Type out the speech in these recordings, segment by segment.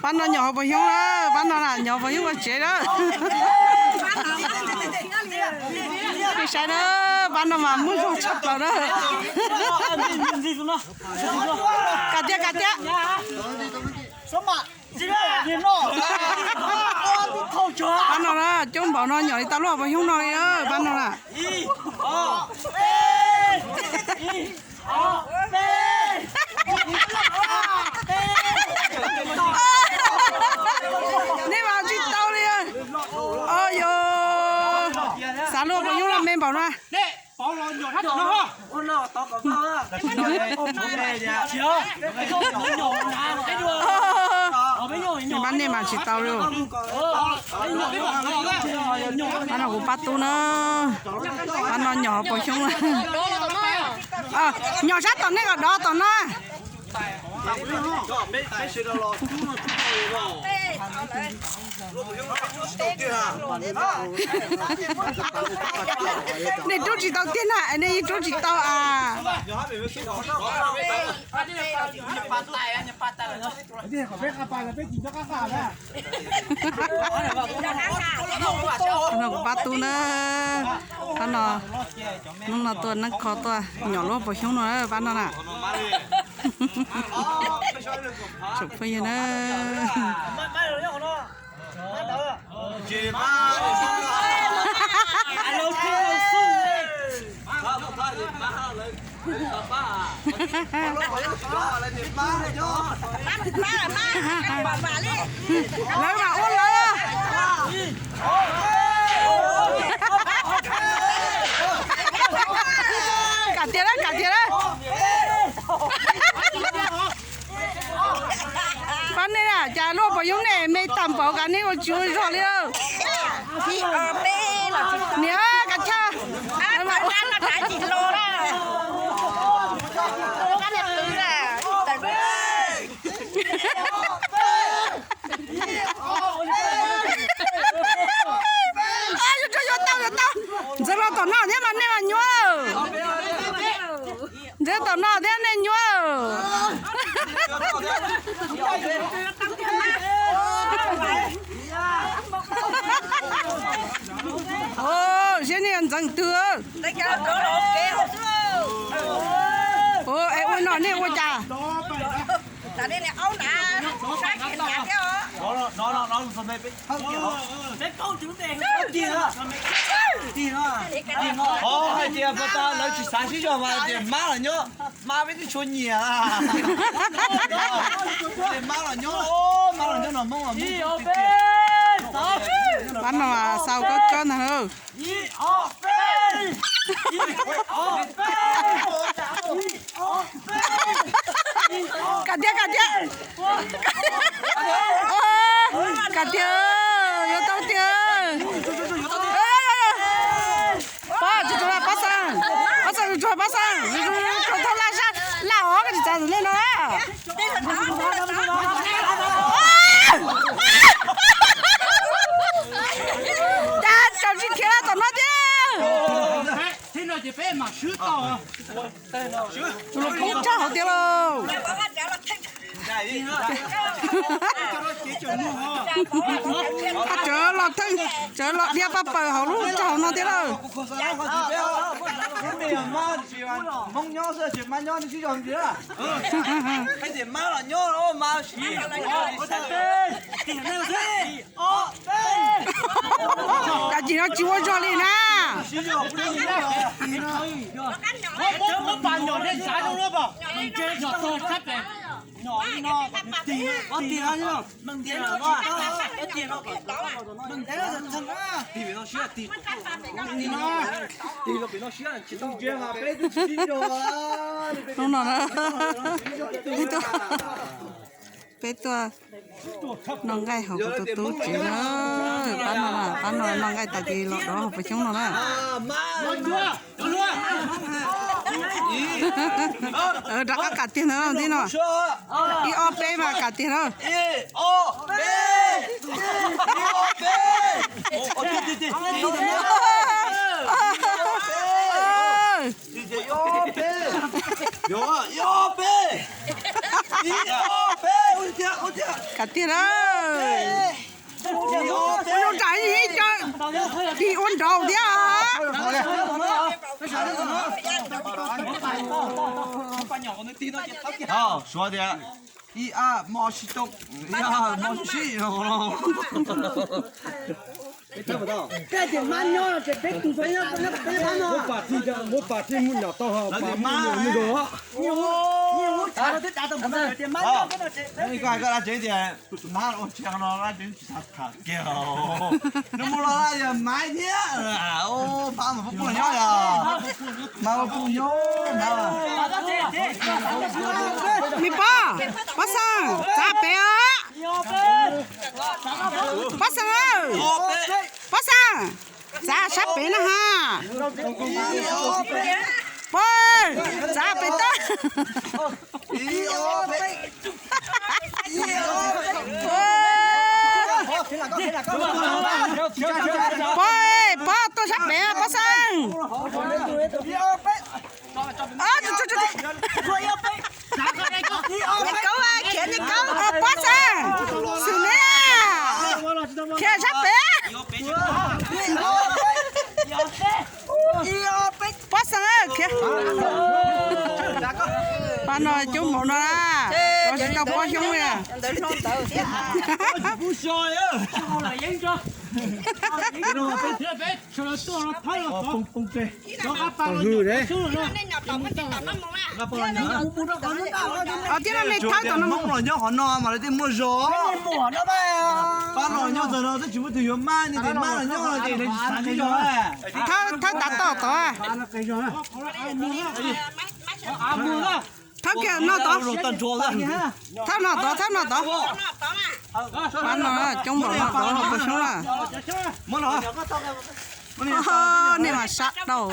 Pab no nyom hauv paus xyoob na, pab no na nyom hauv paus xyoob ua tsev na. Peb saib na, pab no mas muaj zog tshaj plaws na. Kam tiag, kam tiag. Pab no na, coob npaum no nyom li tau lub hauv paus xyoob no li, pab no na. Nej mas tsis tau li. Yog, xav lub hauv paus xyoob no me npaum no. Pab nej mas tsis tau li. Pab no kuv pab tub na, pab no nyom hauv paus xyoob. Nyom sab tom nej kom dov tom no. Nej rub tsis tau tiag na, nej yeej rub tsis tau as. Pab no kuv pab tub na, pab no, hnub no tuaj neeb kho tuaj nyom lub hauv paus xyoob no na, pab no na. Tsoom phooj ywg na. Lawv mam ua lawv. Kam tiag lawm, kam tiag lawm. Pab nej na, cas lub hauv paus xyoob nej me tag npaum, cas nej ua tsis ua zog li. Niam, kav chawj. Yuav tau, yuav tau. Ntxeev los tom no thiab mas nej mas nyuaj. Ntxeev tom no thiab nej nyuaj. Seb nej ntxeev twg. Es ua no nej ua cas? Hais tias puas tas lawv tsis xav sib zog mas tias mab los nyob, mab peb twb tshua nyiam. Mab los nyob, mab los nyob no Hmoob los Hmoob. Pab no mas xaus kawg kawg ntag lauj. Kam tiag, kam tiag. Kam tiag, yuav tau tiag. Pab, tsuag tsuag pab xeem, pab xeem, tsuag tsuag pab xeem, tsuag tsuag thauj laj sab laj os, koj tsis txav ntawm nej no. Cas tsis khiav tom no thiab. Tsuas los poob rag hauv tiag lauj. Tseem los theej, tseem los dhia paj paws hauv lub rag hauv no thiab lauj. Cas cim no tsis ua zog li na. Hnub no na, peb tuaj, peb tuaj noj nqaij hauv kuv tus tub tsev na. Pab no, pab no noj nqaij tas ces los dov hauv paus xyoob no na. Rov qab kam tiag ntawd tib no. Ib ob peb mas kam tiag na. Kav tiag na. Ua zoo tsam ib co tig ua nraud thiab. Suav tias ib ab mob sib toob, ib ab mob sib no. Muab pam tij, muab pam tij mus nyom tau ho pam mus zoo. Koj hais koj dab tsev tias mab ua tsis no dab tsev tsis tham kiag. Nws mus los yog maiv thiab, pab mas pub los nyob yog mas pub nyob. Me pog, pog Xeeb, txav pem os. Pog Xeeb, pog Xeeb, txav sab pem na ha. Pog, txav pem toj. Pog, pog tuaj sab pem pog Xeeb. Niag kauv, khiav niag kauv, pog Xeeb, xwm ne, khiav sab pem. Pog Xeeb, khiav. Pab no coob npaum no na, tsis tau pob xyoob li. Thiab no nej thawb tom no los nyob qhov no mas lawv thiaj muaj zog. Pab no nyob ntawm no twb tsis muaj tus yuav mab, nej tias mab los nyob no ces lawv tsis xav nyob zog. Thawb tav toj tod. Thawb kiag no tod. Thawb no tod, thawb no tod. Pab no coob npaum no tod pog xyoob na. Nej mas sab dhau.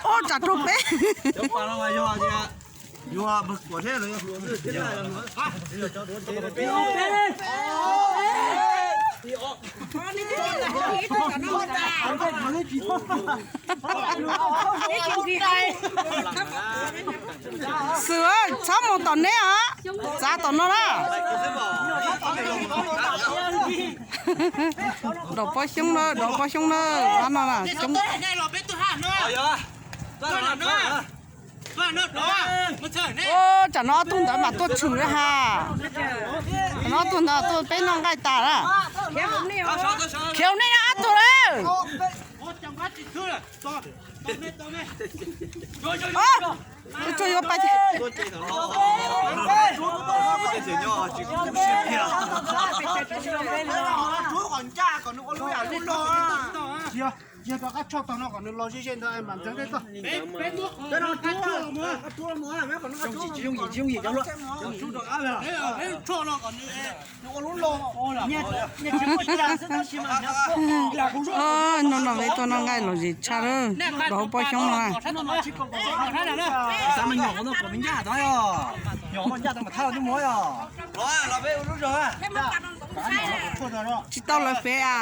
Ua tsam rau peb. Xwm, txhob mus tom neb os, txav tom no na. Dov pob xyoob na, dov pob xyoob na, no na coob. Tsam no ob tug ntawd mas tuaj tshwm ha. Tsam no ob tug ntawd tuaj peb noj nqaij tas na. Khiav nej ob tug lawm. Tus tsuag yuav pais. Yog rov qab tshoj tau no kom nws los ze ze ntawd mas ntxeev tej toj. Hnub no peb tuaj noj nqaij lom zem tshaj lawm, dov pob xyoob no. Tsis tau lawv fev a.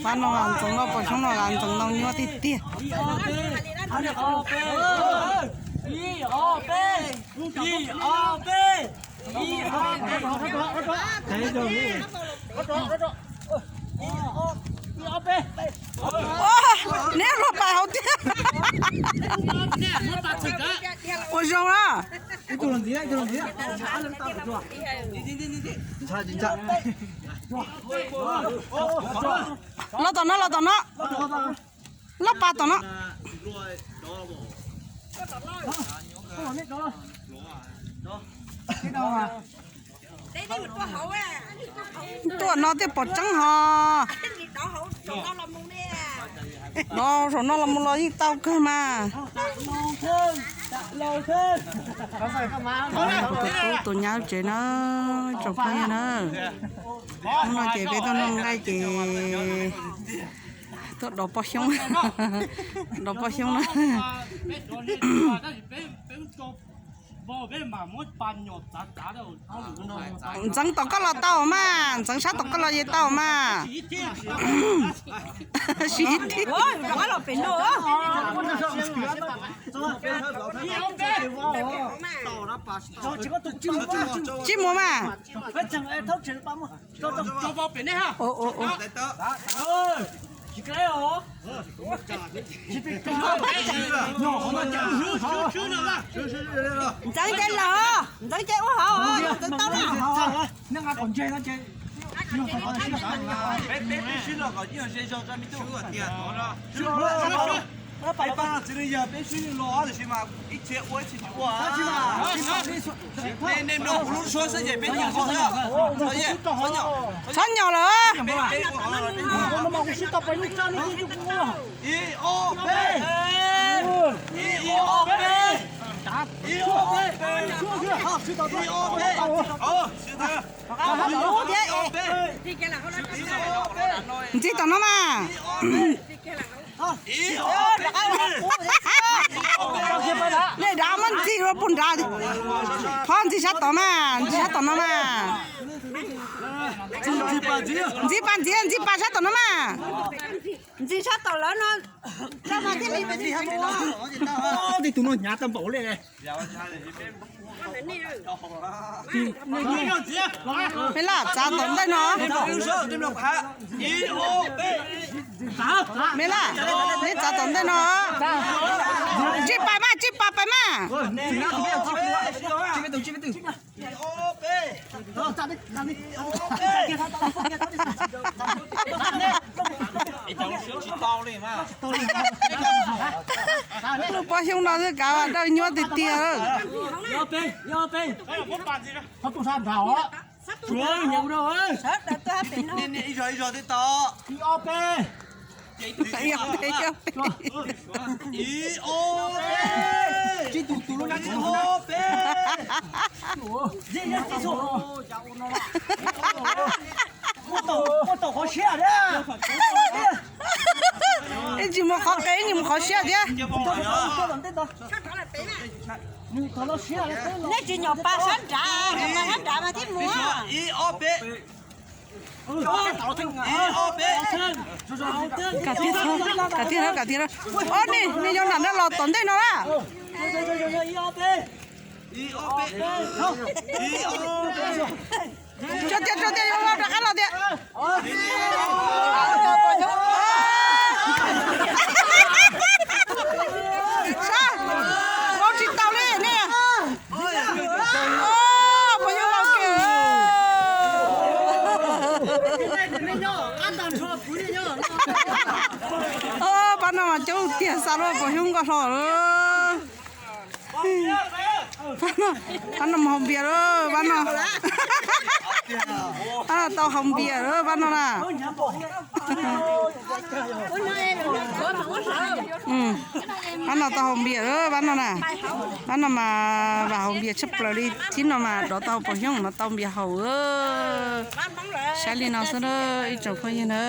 Pab no ntxoov noj pob xyoob no las ntxoov ntau nyuaj tiag tiag. Neb luag pais hauv tiag. Ua zoo na. Los tom no, los tom no. Los pas tom no. Tuaj no thiaj pom tseeb hos. Dov saum no los mus los yeej tau kawg mas. Kuv tus tub tus nyab tsev na, tsoom phooj ywg na. Hnub no ces peb tuaj noj nqaij ces tuaj dov pob xyoob, dov pob xyoob na. Ntxeev tom koj los tau mas, Ntxeev sab tom koj los yeej tau mas. Siv ib tib. Tsib mus mas. Ntxeev ces los, Ntxeev ces ua hauv, Ntxeev tau na. Peb sib los tiam sis mas ib txhia ua ib txhia tsis ua. Nej mloog kuv lub suab xwb ces peb tsis nqos thiab. Txhob nyom lawm. Ib ob peb, ib ob peb, ib ob peb, ib ob peb. Ntxiv tom no mas. Nej dav muab ntxiv rau puag nrad. Thov ntxiv sab tom mas, ntxiv sab tom no mas. Ntxiv pas, ntxiv, ntxiv pas, ntxiv pas sab tom no mas. Ntxiv sab tom lawv no. Tej tus no hnyav tau npaum li. Me laj, txav tom ntej no. Me laj, neb txav tom ntej no. Ntsij pas mas, ntsij pas pais mas. Lub pov xyoob no twb kav dawb nyuab tiag tiag. Ib ntsis mus qhov qes, ib ntsis mus qhov siab thiab. Nej tsis nyom pas sab nrad, nyom pas sab nrad mas thiaj mus. Kam tiag, kam tiag, kam tiag. Ob, nej, nej yuav nram no los tom ntej no na. Tsuag tiag, tsuag tiag, yuav los rov qab los tiag. Sab, ua tsis tau li ne. Pog Xyooj los kiag. Pab no mas coob tiag, xa luaj Pog Xyooj nkoj hlo lawm. Pab no mus haus npias lawm, pab no. Pab no tau haus npias lawm, pab no na. Pab no tau haus npias lawm, pab no na. Pab no mas vam haus npias tshaj plaws li, thib no mas dov tau Pog Xyooj no tau npias haus. Saib li no xwb na, ib tsoom phooj ywg na.